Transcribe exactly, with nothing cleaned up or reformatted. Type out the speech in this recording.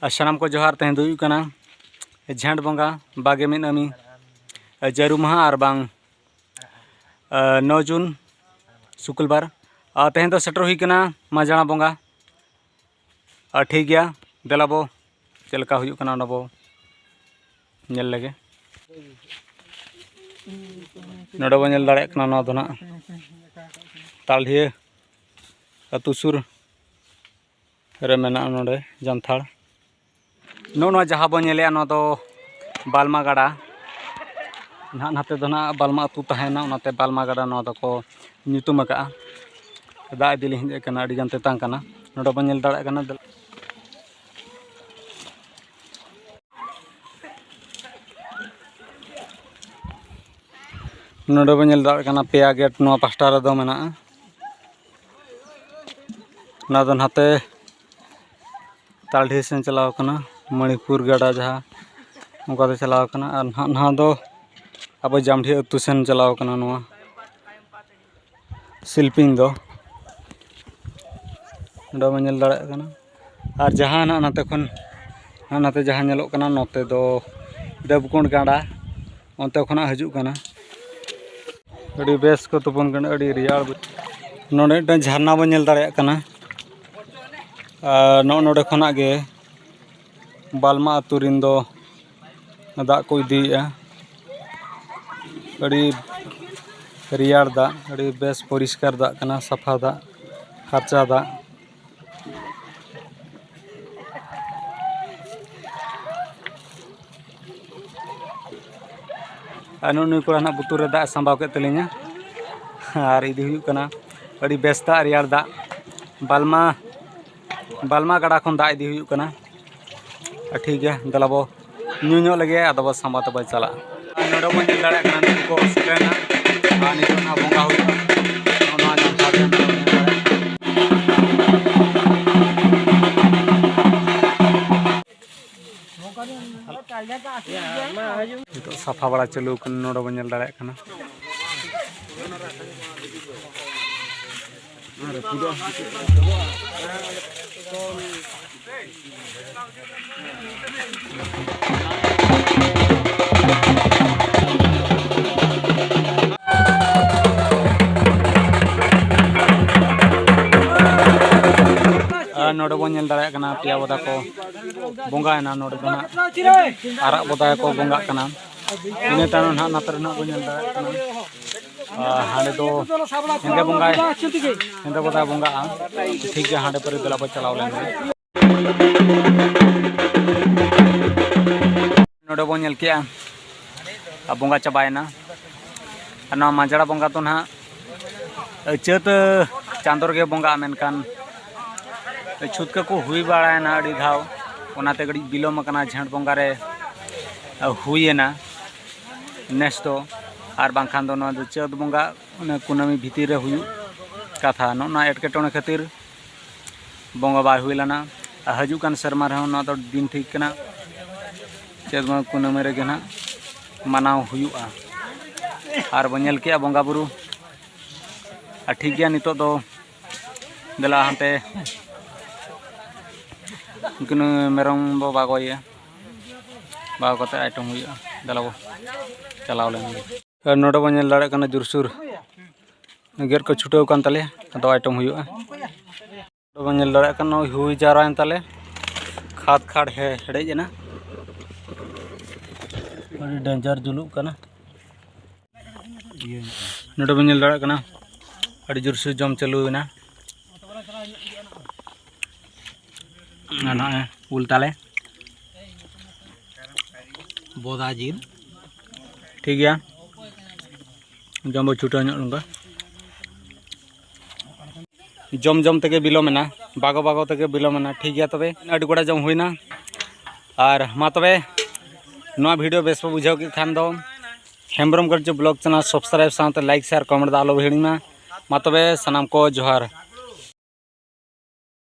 ᱟᱨ ᱥᱟᱱᱟᱢ ᱠᱚ ᱡᱚᱦᱟᱨ᱾ ᱛᱮᱦᱮᱧ ᱫᱚ ᱦᱩᱭᱩᱜ ᱠᱟᱱᱟ ᱡᱷᱮᱸᱴ ᱵᱚᱸᱜᱟ ᱵᱟᱜᱮ ᱢᱤᱫ ᱟᱹᱢᱤ, ᱡᱟᱹᱨᱩ ᱢᱟᱦᱟ ᱟᱨ ᱵᱟᱝ ᱱᱚ ᱡᱩᱱ ᱥᱩᱠᱩᱞᱵᱟᱨ᱾ ᱟᱨ ᱛᱮᱦᱮᱧ ᱫᱚ ᱥᱮᱴᱮᱨ ᱦᱩᱭ ᱠᱟᱱᱟ ᱢᱟᱡᱟᱲᱟ ᱵᱚᱸᱜᱟ᱾ ᱟᱨ ᱴᱷᱤᱠ ᱜᱮᱭᱟ, ᱫᱮᱞᱟ ᱵᱚ ᱪᱮᱫ ᱞᱮᱠᱟ ᱦᱩᱭᱩᱜ ᱠᱟᱱᱟ ᱚᱱᱟ ᱵᱚ ᱧᱮᱞ ᱞᱮᱜᱮ᱾ ᱱᱚᱰᱮ ᱵᱚ ᱧᱮᱞ ᱫᱟᱲᱮᱭᱟᱜ ᱠᱟᱱᱟ, ᱱᱚᱣᱟ ᱫᱚ ᱱᱟᱜ ᱛᱟᱞᱰᱷᱤᱭᱟᱹ ᱟᱹᱛᱩ ᱥᱩᱨ ᱨᱮ ᱢᱮᱱᱟᱜᱼᱟ ᱱᱚᱰᱮ ᱡᱟᱱᱛᱷᱟᱲ᱾ ᱱᱚᱜᱼᱚ ᱱᱚᱣᱟ ᱡᱟᱦᱟᱸ ᱵᱚᱱ ᱧᱮᱞᱮᱜᱼᱟ, ᱱᱚᱣᱟ ᱫᱚ ᱵᱟᱞᱢᱟ ᱜᱟᱰᱟ᱾ ᱱᱟᱦᱟᱜ ᱱᱟᱛᱮ ᱫᱚ ᱱᱟᱦᱟᱜ ᱵᱟᱞᱢᱟ ᱟᱹᱛᱩ ᱛᱟᱦᱮᱱᱟ, ᱚᱱᱟᱛᱮ ᱵᱟᱞᱢᱟ ᱜᱟᱰᱟ ᱱᱚᱣᱟ ᱫᱚᱠᱚ ᱧᱩᱛᱩᱢ ᱟᱠᱟᱜᱼᱟ᱾ ᱫᱟᱜ ᱤᱫᱤ ᱞᱤᱸᱡᱤᱜ ᱠᱟᱱᱟ, ᱟᱹᱰᱤᱜᱟᱱ ᱛᱮᱛᱟᱝ ᱠᱟᱱᱟ᱾ ᱱᱚᱰᱮ ᱵᱚᱱ ᱧᱮᱞ ᱫᱟᱲᱮᱭᱟᱜ ᱠᱟᱱᱟ᱾ ᱱᱚᱰᱮ ᱵᱚᱱ ᱧᱮᱞ ᱫᱟᱲᱮᱭᱟᱜ ᱠᱟᱱᱟ, ᱯᱮᱭᱟ ᱜᱮᱴ ᱱᱚᱣᱟ ᱯᱟᱥᱴᱟ ᱨᱮᱫᱚ ᱢᱮᱱᱟᱜᱼᱟ᱾ ᱚᱱᱟ ᱫᱚ ᱱᱟᱛᱮ ᱛᱟᱞᱰᱤ ᱥᱮᱱ ᱪᱟᱞᱟᱣ ᱠᱟᱱᱟ, ᱢᱚᱬᱤᱯᱩᱨ ᱜᱟᱰᱟ ᱡᱟᱦᱟᱸ ᱚᱱᱠᱟᱛᱮ ᱪᱟᱞᱟᱣ ᱠᱟᱱᱟ᱾ ᱟᱨ ᱱᱟᱦᱟᱜ ᱱᱚᱣᱟ ᱫᱚ ᱟᱵᱚ ᱡᱟᱢᱰᱷᱤ ᱟᱹᱛᱩ ᱥᱮᱱ ᱪᱟᱞᱟᱣ ᱠᱟᱱᱟ᱾ ᱱᱚᱣᱟ ᱥᱤᱞᱯᱤᱧ ᱫᱚ ᱱᱚᱰᱮ ᱵᱚᱱ ᱧᱮᱞ ᱫᱟᱲᱮᱭᱟᱜ ᱠᱟᱱᱟ᱾ ᱟᱨ ᱡᱟᱦᱟᱸ ᱱᱟᱜ ᱱᱟᱛᱮ ᱠᱷᱚᱱ, ᱱᱟᱜ ᱱᱟᱛᱮ ᱡᱟᱦᱟᱸ ᱧᱮᱞᱚᱜ ᱠᱟᱱᱟ, ᱱᱚᱛᱮ ᱫᱚ ᱫᱮᱵᱽᱠᱩᱸᱰ ᱜᱟᱰᱟ ᱚᱱᱛᱮ ᱠᱷᱚᱱᱟᱜ ᱦᱤᱡᱩᱜ ᱠᱟᱱᱟ᱾ ᱟᱹᱰᱤ ᱵᱮᱥ ᱠᱚ ᱛᱩᱯᱩᱱ ᱠᱟᱱᱟ, ᱟᱹᱰᱤ ᱨᱮᱭᱟᱲ ᱵᱩᱡᱷᱟᱹᱜ᱾ ᱱᱚᱰᱮ ᱢᱤᱫᱴᱟᱝ ᱡᱷᱟᱨᱱᱟ ᱵᱚᱱ ᱧᱮᱞ ᱫᱟᱲᱮᱭᱟᱜ ᱠᱟᱱᱟ᱾ ᱟᱨ ᱱᱚᱜᱼᱚ ᱱᱚᱰᱮ ᱠᱷᱚᱱᱟᱜ ᱜᱮ ᱵᱟᱞᱢᱟ ᱟᱹᱛᱩ ᱨᱮᱱ ᱫᱚ ᱫᱟᱜ ᱠᱚ ᱤᱫᱤᱭᱮᱫᱼᱟ᱾ ᱟᱹᱰᱤ ᱨᱮᱭᱟᱲ ᱫᱟᱜ, ᱟᱹᱰᱤ ᱵᱮᱥ ᱯᱚᱨᱤᱥᱠᱟᱨ ᱫᱟᱜ ᱠᱟᱱᱟ, ᱥᱟᱯᱷᱟ ᱫᱟᱜ, ᱯᱷᱟᱨᱪᱟ ᱫᱟᱜ᱾ ᱟᱨ ᱱᱩᱜᱼᱩ ᱱᱩᱭ ᱠᱚᱲᱟ ᱱᱟᱜ ᱵᱩᱛᱩᱨ ᱨᱮ ᱫᱟᱜ ᱮ ᱥᱟᱢᱵᱟᱣ ᱠᱮᱫ ᱛᱟᱹᱞᱤᱧᱟ᱾ ᱟᱨ ᱤᱫᱤ ᱦᱩᱭᱩᱜ ᱠᱟᱱᱟ ᱟᱹᱰᱤ ᱵᱮᱥ ᱫᱟᱜ, ᱨᱮᱭᱟᱲ ᱫᱟᱜ, ᱵᱟᱞᱢᱟ, ᱵᱟᱞᱢᱟ ᱜᱟᱰᱟ ᱠᱷᱚᱱ ᱫᱟᱜ ᱤᱫᱤ ᱦᱩᱭᱩᱜ ᱠᱟᱱᱟ᱾ ᱟᱨ ᱴᱷᱤᱠ ᱜᱮᱭᱟ, ᱫᱮᱞᱟ ᱵᱚ ᱧᱩ ᱧᱚᱜ ᱞᱮᱜᱮ, ᱟᱫᱚ ᱵᱚ ᱥᱟᱢᱵᱟ ᱛᱮᱵᱚ ᱪᱟᱞᱟᱜᱼᱟ᱾ ᱟᱨ ᱱᱚᱰᱮ ᱵᱚᱱ ᱧᱮᱞ ᱫᱟᱲᱮᱭᱟᱜ ᱠᱟᱱᱟ, ᱱᱩᱠᱩ ᱠᱚ ᱥᱮᱴᱮᱨᱮᱱᱟ᱾ ᱟᱨ ᱱᱤᱛᱚᱜ ᱱᱟᱜ ᱵᱚᱸᱜᱟ ᱦᱩᱭᱩᱜᱼᱟ᱾ ᱱᱚᱜᱼᱚ ᱱᱚᱣᱟ ᱡᱟᱱᱛᱷᱟᱲ ᱨᱮ ᱱᱚᱰᱮ ᱵᱚᱱ ᱧᱮᱞ ᱫᱟᱲᱮᱭᱟᱜ ᱠᱟᱱᱟ᱾ ᱱᱤᱛᱚᱜ ᱥᱟᱯᱷᱟ ᱵᱟᱲᱟ ᱪᱟᱹᱞᱩ ᱠᱟᱱᱟ, ᱱᱚᱰᱮ ᱵᱚᱱ ᱧᱮᱞ ᱫᱟᱲᱮᱭᱟᱜ ᱠᱟᱱᱟ᱾ ᱟᱨ ᱱᱚᱰᱮ ᱵᱚᱱ ᱧᱮᱞ ᱫᱟᱲᱮᱭᱟᱜ ᱠᱟᱱᱟ, ᱯᱮᱭᱟ ᱵᱚᱫᱟ ᱠᱚ ᱵᱚᱸᱜᱟᱭᱮᱱᱟ᱾ ᱱᱚᱰᱮ ᱫᱚ ᱱᱟᱜ ᱟᱨᱟᱜ ᱵᱚᱫᱟ ᱠᱚ ᱵᱚᱸᱜᱟᱜ ᱠᱟᱱᱟ᱾ ᱤᱱᱟᱹ ᱛᱟᱭᱱᱚᱢ ᱱᱟᱜ ᱱᱚᱛᱮ ᱨᱮ ᱱᱟᱜ ᱵᱚᱱ ᱧᱮᱞ ᱫᱟᱲᱮᱭᱟᱜ ᱠᱟᱱᱟ, ᱟᱨ ᱦᱟᱸᱰᱮ ᱫᱚ ᱦᱮᱸᱫᱮ ᱵᱚᱸᱜᱟᱭ, ᱦᱮᱸᱫᱮ ᱵᱚᱫᱟᱭ ᱵᱚᱸᱜᱟᱜᱼᱟ᱾ ᱴᱷᱤᱠ ᱜᱮᱭᱟ, ᱦᱟᱸᱰᱮ ᱯᱟᱹᱨᱤ ᱫᱮᱞᱟ ᱵᱚ ᱪᱟᱞᱟᱣ ᱞᱮᱱ ᱜᱮ᱾ ᱱᱚᱰᱮ ᱵᱚᱱ ᱧᱮᱞ ᱠᱮᱜᱼᱟ, ᱟᱨ ᱵᱚᱸᱜᱟ ᱪᱟᱵᱟᱭᱮᱱᱟ᱾ ᱟᱨ ᱱᱚᱣᱟ ᱢᱟᱡᱽᱲᱟ ᱵᱚᱸᱜᱟ ᱫᱚ ᱱᱟᱦᱟᱜ ᱪᱟᱹᱛ ᱪᱟᱸᱫᱳ ᱨᱮᱜᱮ ᱵᱚᱸᱜᱟᱜᱼᱟ, ᱢᱮᱱᱠᱷᱟᱱ ᱪᱷᱩᱛᱠᱟᱹ ᱠᱚ ᱦᱩᱭ ᱵᱟᱲᱟᱭᱮᱱᱟ ᱟᱹᱰᱤ ᱫᱷᱟᱣ, ᱚᱱᱟᱛᱮ ᱠᱟᱹᱴᱤᱡ ᱵᱤᱞᱚᱢ ᱟᱠᱟᱱᱟ᱾ ᱡᱷᱮᱸᱴ ᱵᱚᱸᱜᱟ ᱨᱮ ᱦᱩᱭᱮᱱᱟ ᱱᱮᱥ ᱫᱚ, ᱟᱨ ᱵᱟᱝᱠᱷᱟᱱ ᱫᱚ ᱱᱚᱣᱟ ᱫᱚ ᱪᱟᱹᱛ ᱵᱚᱸᱜᱟ ᱚᱱᱮ ᱠᱩᱱᱟᱹᱢᱤ ᱵᱷᱤᱛᱤᱨ ᱨᱮ ᱦᱩᱭᱩᱜ ᱠᱟᱛᱷᱟ᱾ ᱱᱚᱜᱼᱚ ᱱᱚᱣᱟ ᱮᱴᱠᱮᱴᱚᱬᱮ ᱠᱷᱟᱹᱛᱤᱨ ᱵᱚᱸᱜᱟ ᱵᱟᱭ ᱦᱩᱭ ᱞᱮᱱᱟ᱾ ᱟᱨ ᱦᱤᱡᱩᱜ ᱠᱟᱱ ᱥᱮᱨᱢᱟ ᱨᱮᱦᱚᱸ ᱱᱚᱣᱟ ᱫᱚ ᱫᱤᱱ ᱴᱷᱤᱠ ᱠᱟᱱᱟ, ᱪᱟᱹᱛ ᱵᱚᱸᱜᱟ ᱠᱩᱱᱟᱹᱢᱤ ᱨᱮᱜᱮ ᱱᱟᱦᱟᱜ ᱢᱟᱱᱟᱣ ᱦᱩᱭᱩᱜᱼᱟ᱾ ᱟᱨ ᱵᱚᱱ ᱧᱮᱞ ᱠᱮᱜᱼᱟ ᱵᱚᱸᱜᱟ ᱵᱩᱨᱩ᱾ ᱟᱨ ᱴᱷᱤᱠ ᱜᱮᱭᱟ, ᱱᱤᱛᱚᱜ ᱫᱚ ᱫᱮᱞᱟ ᱦᱟᱱᱛᱮ ᱩᱱᱠᱤᱱ ᱢᱮᱨᱚᱢ ᱵᱚ ᱵᱟᱜᱚᱭᱮᱭᱟ, ᱵᱟᱜᱚ ᱠᱟᱛᱮ ᱟᱭᱴᱮᱢ ᱦᱩᱭᱩᱜᱼᱟ᱾ ᱫᱮᱞᱟ ᱵᱚ ᱪᱟᱞᱟᱣ ᱞᱮᱱ ᱜᱮ᱾ ᱟᱨ ᱱᱚᱰᱮ ᱵᱚᱱ ᱧᱮᱞ ᱫᱟᱲᱮᱭᱟᱜ ᱠᱟᱱᱟ, ᱡᱳᱨᱥᱳᱨ ᱜᱮᱫ ᱠᱚ ᱪᱷᱩᱴᱟᱹᱣ ᱠᱟᱱ ᱛᱟᱞᱮᱭᱟ, ᱟᱫᱚ ᱟᱭᱴᱮᱢ ᱦᱩᱭᱩᱜᱼᱟ᱾ ᱱᱚᱰᱮ ᱵᱚᱱ ᱧᱮᱞ ᱫᱟᱲᱮᱭᱟᱜ ᱠᱟᱱᱟ, ᱱᱚᱜᱼᱚᱭ ᱦᱩᱭ ᱡᱟᱣᱨᱟᱭᱮᱱ ᱛᱟᱞᱮ, ᱠᱷᱟᱫ ᱠᱷᱟᱲ ᱦᱮ-, ᱦᱮᱰᱮᱡ ᱮᱱᱟ, ᱟᱹᱰᱤ ᱰᱮᱧᱡᱟᱨ ᱡᱩᱞᱩᱜ ᱠᱟᱱᱟ᱾ ᱱᱚᱰᱮ ᱵᱚᱱ ᱧᱮᱞ ᱫᱟᱲᱮᱭᱟᱜ ᱠᱟᱱᱟ, ᱟᱹᱰᱤ ᱡᱳᱨᱥᱳᱨ ᱡᱚᱢ ᱪᱟᱹᱞᱩᱭᱮᱱᱟ᱾ ᱟᱨ ᱱᱚᱜᱼᱚᱭ ᱩᱞ ᱛᱟᱞᱮ, ᱵᱚᱫᱟ ᱡᱤᱞ᱾ ᱴᱷᱤᱠ ᱜᱮᱭᱟ, ᱡᱚᱢ ᱵᱚ ᱪᱷᱩᱴᱟᱹᱣ ᱧᱚᱜ ᱞᱮᱱ ᱜᱮ᱾ ᱡᱚᱢ ᱡᱚᱢ ᱛᱮᱜᱮ ᱵᱤᱞᱚᱢ ᱮᱱᱟ, ᱵᱟᱜᱚ ᱵᱟᱜᱚ ᱛᱮᱜᱮ ᱵᱤᱞᱚᱢ ᱮᱱᱟ᱾ ᱴᱷᱤᱠ ᱜᱮᱭᱟ, ᱛᱚᱵᱮ ᱟᱹᱰᱤ ᱜᱚᱴᱟ ᱡᱚᱢ ᱦᱩᱭᱱᱟ᱾ ᱟᱨ ᱢᱟ ᱛᱚᱵᱮ, ᱱᱚᱣᱟ ᱵᱷᱤᱰᱤᱭᱳ ᱵᱮᱥ ᱯᱮ ᱵᱩᱡᱷᱟᱹᱣ ᱠᱮᱫ ᱠᱷᱟᱱ ᱫᱚ, ᱦᱮᱢᱵᱨᱚᱢ ᱠᱟᱹᱨᱡᱩ ᱵᱞᱚᱜ ᱪᱮᱱᱮᱞ ᱥᱟᱵᱥᱠᱨᱟᱭᱤᱵᱽ ᱥᱟᱶᱛᱮ ᱞᱟᱭᱤᱠ, ᱥᱮᱭᱟᱨ, ᱠᱚᱢᱮᱱᱴ ᱫᱚ ᱟᱞᱚ ᱯᱮ ᱦᱤᱲᱤᱧ ᱢᱟ᱾ ᱢᱟ ᱛᱚᱵᱮ, ᱥᱟᱱᱟᱢ ᱠᱚ ᱡᱚᱦᱟᱨ᱾